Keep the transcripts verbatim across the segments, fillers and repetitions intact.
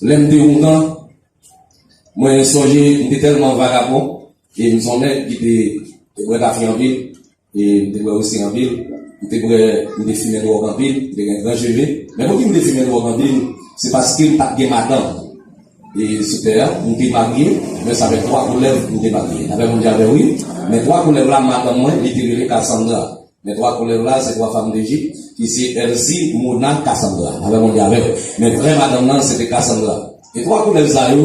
Lè m te oungan, mwen sonje m te tèlman vagabon, e m se yon nèg ki te, te bwè kafe anpil, e m te bwè wiski anpil, m te bwè, m te fimen dwòg anpil, m te gen gran cheve. Men poutèt m te fimen dwòg anpil, se paske m pa t gen madanm. E sou tè a, m te marye, men se avèk twa koulèv m te marye. N ap fè moun di avè w wi. Men twa koulèv la, madanm mwen, li te rele Cassandra. Men twa koulèv la, se twa fanm Dejip, ki se Elsie, Mona, Cassandra. N ap fè moun di avè w. Men vrè madanm nan, se te Cassandra. E twa koulèv sa yo,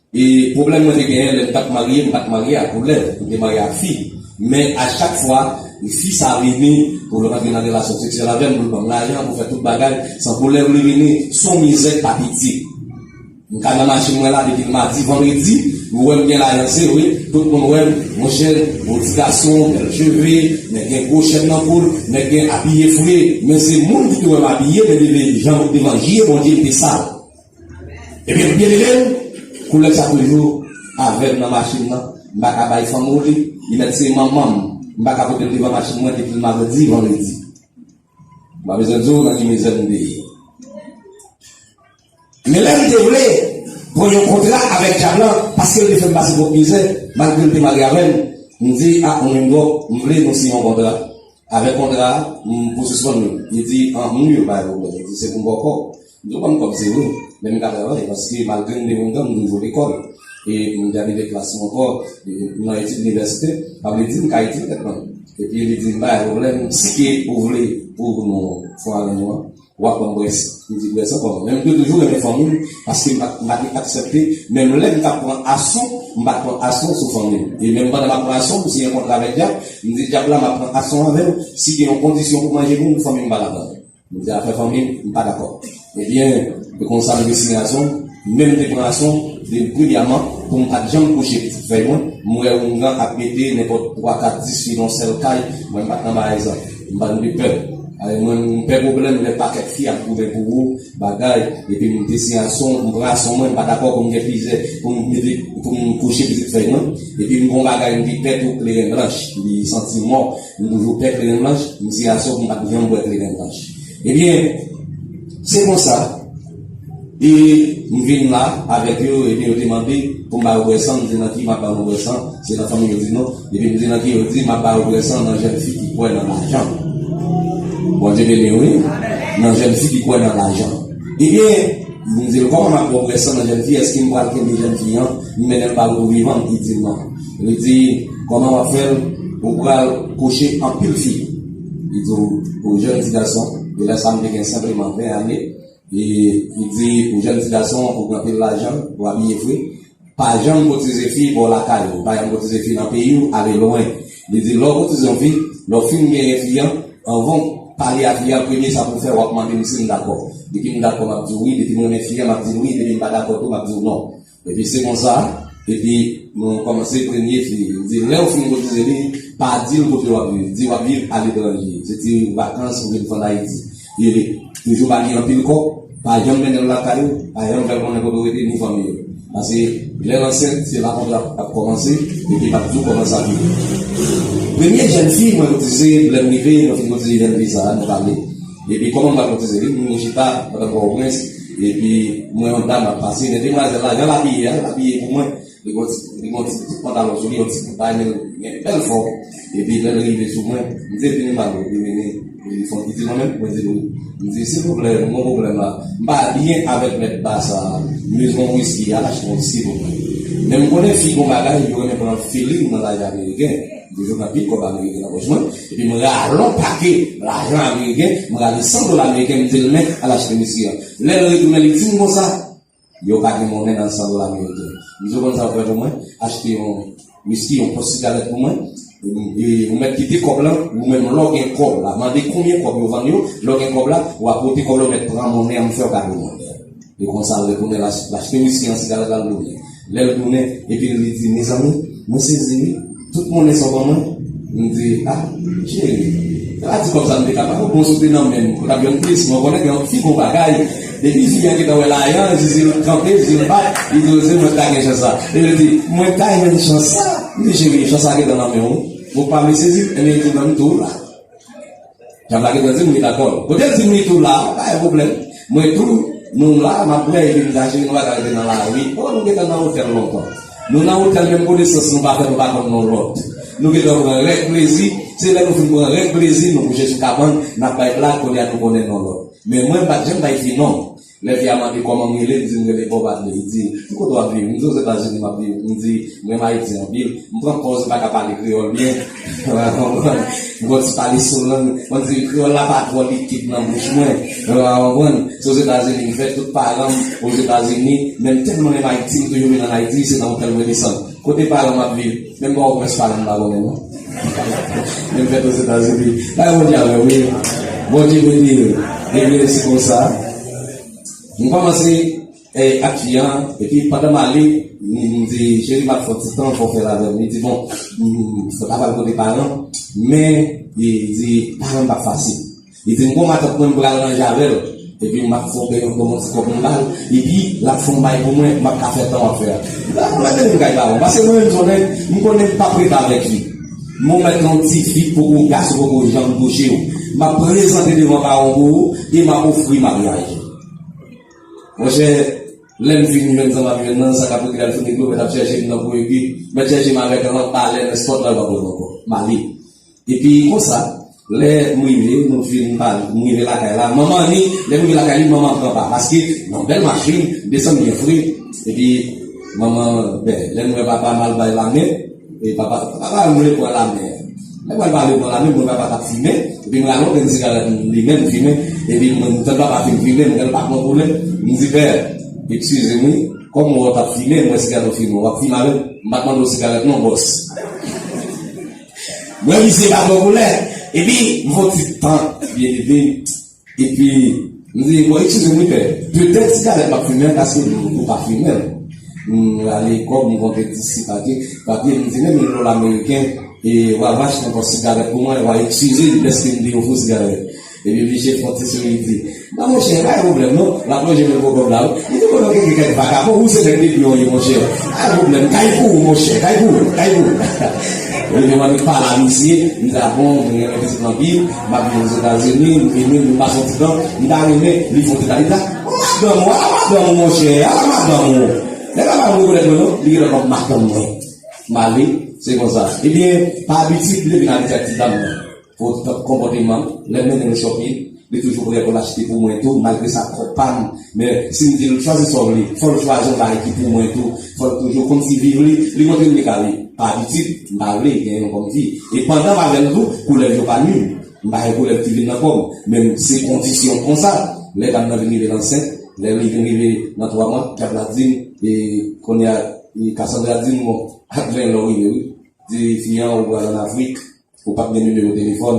e pwoblèm mwen te genyen, lè m t ap marye, m pa t marye ak koulèv, m te marye ak fi. Men a chak fwa, fi sa vini, pou l rantre nan relasyon seksyèl avè m, pou l ban m lajan, pou fè tout bagay, san koulèv li vini, se yon mizè pa piti. M ka nan machin mwen la depi madi, vandredi, ou wè m gen lajan se wi, tout moun wè m, monchè, yon ti gason, bèl cheve, nèg gen gwo chèn nan kou l, nèg gen abiye fre, men se moun ki te wè m abiye, men devan, jan, devan je Bondye m te sal. Ebyen, byeneme m, koulèv sa toujou avè m nan machin nan, m pa ka bay fanm ou li, li mèt se manman m, m pa ka pote l devan machin mwen depi l madi, vandredi. M pa bezwen di w nan ki mizè m te ye. Men lè m te vle pran yon kontra avèk dyab lan, paske l te fè m pase twòp mizè, malgre l te marye avè m, m di, a, mwen menm dwòg, m vle nou siyen yon kontra. Avèk kontra a, m pou sispann nou. Li di, an, m wi, pa gen pwoblèm. Li di, se pou m ba w kòb. M di, w ban m kòb, se vre, men m ka travay, paske malgre m te yon gang, m toujou lekòl. E m te rive klas mwen ankò, e m nan etid inivèsite, pa vle di m ka itilize tèt mwen. Epi li di m, pa gen pwoblèm, si ke ou vle pou nou fè yon aranjman, w ap ban m bwè san. M di, bwè san kòman? Men m te toujou renmen fanmi m, paske m pa, m pa te aksepte, menm lè m t ap pran asyon, m pa t pran asyon sou fanmi m. E menm pandan m ap pran asyon, m siyen kontra avèk dyab, m di dyab la, m ap pran asyon avè w, si gen yon kondisyon pou manje moun, fanmi m pa ka pran. M di afè fanmi m, m pa dakò. Ebyen, se konsa m te siyen asyon, menm te pran asyon, de, premyèman, pou m pa t janm kouche pitit fèy mwen, m wè oungan ap mete nenpòt twa, kat, dis fi nan yon sèl kay, mwen m pa t nan bagay sa. M pa t vle pè. Ay, mwen, m pè pwoblèm, lè pakèt fi ap goumen pou ou, bagay, epi m te siyen asyon, m pran asyon mwen, m pa dakò pou m gen plizyè, pou m mete, pou m kouche pitit fèy mwen, epi m gon bagay, m te pè tou kleren blanch, m santi mò, m toujou pè kleren blanch, m siyen asyon pou m pa t janm bwè kleren blanch. Ebyen, se konsa, e m vin la avèk yo, epi yo te mande pou m ba yo bwè san, m di nan ki m ap ba yo bwè san, se nan fanmi yo di non, epi m di nan ki yo di m ap ba yo bwè san nan jèn fi ki kwè nan lajan. Bondye beni w, wi, nan jèn fi ki kwè nan lajan. Ebyen, m di l, kòman m ap ba w bwè san nan jèn fi, èske m pral kenbe jèn fi an, m mennen l ba yo tou vivan, li di non. Li di, kòman w ap fè l, ou pral kouche anpil fi. Li di w, ou jèn ti gason, e lè sa m te gen senpleman ven ane, e li di, ou jèn ti gason, ou gen anpil lajan, ou abiye fre, pa janm kotize fi bò lakay ou, pa janm kotize fi nan peyi w, ale lwen. Li di, lè w kotize yon fi, lè w fin genyen fi an, anvan w pale a fi a, premye sa pou w fè, w ap mande m si m dakò. Depi m dakò, m ap di w wi, depi m renmen fi an, m ap di l wi, depi m pa dakò tou, m ap di w non. Epi se konsa, epi nou kòmanse premye fi. Li di, lè w fin kotize li, pa di l kote w ap viv. Di w ap viv aletranje. Se ti vakans ou vin fè ann Ayiti. Li toujou ba li anpil kòb, pa janm mennen l lakay ou, pa janm fè l konnen kote w rete, ni fanmi w. Paske lè l ansent, se la kontra ap kòmanse, epi m ap di w kòman sa vini. Premye jèn fi mwen kotize, lè m rive, mwen fin kotize jèn fi sa a, nou pale. Epi kòman m pral kotize li, m chita pandan Pòtoprens, epi m wè yon dam ap pase, men demwazèl la, jan l abiye a, l abiye pou mwen, li gon ti, li gon ti, ti pantalon sou li, yon ti bout bagay, men l gen bèl fòm. Epi lè l rive sou mwen, m di, "Vini, Malo," li vini, li fè yon ti di mwen menm, mwen di l wi. M di, "Silvouplè, m gon pwoblèm la. M pa byen avèk mèt ba sa a. M bezwen yon wiski, al achte yon, silvouplè." Men m konnen fi gon bagay, yo renmen pran feeling nan lajan ameriken. M toujou gen anpil kòb ameriken nan pòch mwen. Epi m rale yon pake lajan ameriken, m rale san dola ameriken, m di l, "Men, al achte wiski an." Lè l retounen, li di m konsa, "Yo pa gen monnen nan san dola ameriken." M di, "Ou konn sa w fè pou mwen? Achte yon wiski, yon pòch sigarèt pou mwen. E, e, ou mèt kite kòb la, ou menm lè w gen kòb la. Mande konbyen kòb yo vann yo, lè w gen kòb la, w a pote kòb la, ou mèt pran monnen an, m fè w kado monnen an." E konsa, l retounen, l ach-, l achte wiski an, sigarèt la, l tounen. Lè l tounen, epi li di, "Mezanmi, mwen sezi wi. Tout monnen sa w ban mwen." M di, "A, cheri, se pa ti kòb sa m te ka ba w. Bon, si w te nan men m, ou t ap jwenn plis, men w konnen gen yon fi gon bagay. Depi fi a gentan wè lajan, zizi l kanpe, zizi l bat, li di, 'Se mwen k ta gen chans sa.'" Epi li di, "Mwen k ta jwenn chans sa?" M di, "Cheri, chans sa gentan nan men w. Ou pa vle sezi l?" Ebyen, li di, "Ban m tou la." Dyab la gentan di m li dakò. Kote l di m li tou la, pa gen pwoblèm. Mwen tou, Nou la, m ap bwè, epi m ta cheri, nou pa ka rete nan lari. Bon, nou gentan nan otèl lontan. Nou nan otèl, menm konesans nou pa fè, nou pa konn non lòt. Nou gentan pran règ plezi, se lè nou fin pran règ plezi, nou kouche sou kabann, n ap bay blag, kounye a nou konnen non lòt. Men mwen, m pa t janm bay fi non. Lè fi a mande kòman m rele, m di m rele Bob Adley. Li di, "Ki kote w ap viv?" M di, "Ozetazini m ap viv." M di, "M renmen Ayiti anpil." M pran pòz, m pa ka pale kreyòl byen. Ou konprann? M konn ti pale sou lang. Mwen di, kreyòl la pa twò likid nan bouch mwen. Ou konprann? Se Ozetazini m fèt, tout paran m Ozetazini. Men m tèlman renmen Ayiti, m toujou vin ann Ayiti, se nan otèl mwen desann. Kote paran m ap viv? Menm pa w prens paran m pa konnen non. Men m fèt Ozetazini. Bagay Bondye avè w, wi. Bondye beni w. Ebyen, se konsa. M kòmanse, eh, ak fi an, epi pandan m ale, m, m di, "Cheri, m ap fè yon ti tan, fò w fè l avè m." Li di, "Bon, m, fò ta pral kote paran m." Men, li di, "Paran m p ap fasil." Li di, "M gon matant mwen, m pral ranje avè l. Epi m ap fè w peye yon bon ti kòb m ba l. Epi l ap fè yon bagay pou mwen, m ap ka fè tan w ap fè a." La, mwen mete m kay paran m. Paske mwen menm, m konnen, m konnen m p ap rete avèk li. Mwen mèt yon ti fi, poko gason, poko janm touche w. M ap prezante devan paran w pou ou, e m ap ofri maryaj. Monchè, lè m fin jwenn sa m ap jwenn nan, sa k ap rete al fin ekri, mèt ap chèche m nan pou ekri, mèt chèche m avèk lanp, balèn, nenpòt la, l pa bon ankò. M ale. Epi konsa, lè m rive, nou fin pale, m rive lakay la, manman ni, lè m rive lakay li, manman pran pa, paske nan bèl machin, desann byen fre, epi manman, ben, lè m wè papa m al bay lamen, e papa, papa m vle pran lamen. Lè m wè l pa vle pran lamen, m wè papa t ap fimen, epi m rale yon grenn sigarèt li menm fimen, epi m tann papa fin fimen, m wè l pa pran koulè, m di, "Pè, eskize m wi, kòm m wè w t ap fimen, m wè sigarèt ou fimen, w ap fimen avè m?" M pa t mande w sigarèt non, bòs. Mwen misye pa pran koulè. Epi, m fè yon ti tan, byen ede. Epi, m di, "Bon, eskize m, wi, pè. Petèt sigarèt m ap fimen an, paske m, m pa fimen l." M rale kòb, m konte dis papye. Papye, m di, "Men mil dola meriken, e w a achte ankò sigarèt pou mwen, w a eskize m dèske m te ofri w sigarèt." Epi misye fè yon ti souri, li di, "Non, monchè, pa gen pwoblèm, non." L ap lonje men l pou kòb la, wi. Li di, "Kote w gen kèk vagabon, ou se nèg depi w ye, monchè. Pa gen pwoblèm, kay pou ou, monchè, kay pou ou, kay pou ou." Epi m annik pale a misye, m di, "A bon, mwen renmen pitit lan anpil, m ap viv Ozetazini, m vini, m pase yon ti tan, m ta renmen li fè yon ti tan." Li di, "A, yon madanm ou, ala madanm ou, monchè, ala madanm ou." Nèg la pa rekonèt mwen, non, li gentan kòm madanm mwen. M ale, se konsa. Ebyen, pa abitid, li vin abitye ak ti dam nan. Pou tout konpòteman, lè m mennen l shopping, li toujou prè pou l achte pou mwen tou, malgre sa kòb pa m. Men, si m di l chwazi sa w vle, fò l chwazi yon bagay ki pou mwen tou. Fò l toujou kòmsi viv li, li montre m li ka viv. Pa abitid, m pa vle gen yon kòm fi. E pandan m avè l tou, koulèv yo pa nwi m. M pa gen koulèv ki vin nan kò m. Men se kondisyon konsa. Lè dam nan vin rive l ansent, lè li vin rive nan twa mwa, dyab la di m, e kounye a, e Cassandra di m, bon, ak ven lè w rive, wi. Di fi an, ou pral ann Afrik, ou pa t gen nimewo telefòn,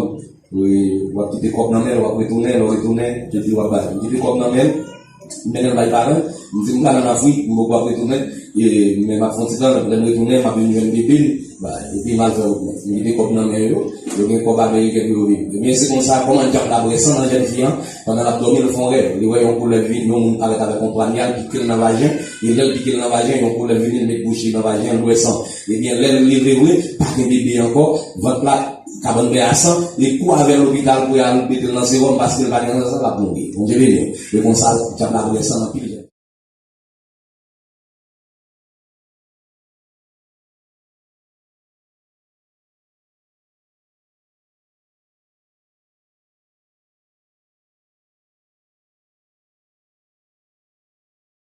e, w ap kite kòb nan men l, w ap retounen, lè w retounen, epi w ap bay. M kite kòb nan men l, m mennen l bay paran l, m di m pral ann Afrik, m poko ap retounen, e, men m ap fè yon ti tan, lè m retounen, m ap vin jwenn bebe m, bay, epi m al fè wout mwen. M kite kòb nan men yo, yo gen kòb ameriken pou yo vini. Ebyen, se konsa, kòman dyab la bwè san nan jèn fi an, pandan l ap dòmi, l fè yon rèv, li wè yon koulèv vini, yon moun parèt avèk yon pwanyal, pike l nan vajen, e lè l pike l nan vajen, yon koulèv vini, l met bouch li nan vajen, l bwè san. Ebyen, lè l leve vre, pa gen bebe ankò, vant la, kabann bè a san, li kouri avè l lopital pou y al mete l nan sewòm paske l pa gen san, l ap mouri. Bondye beni w. E konsa, dyab la bwè san anpil.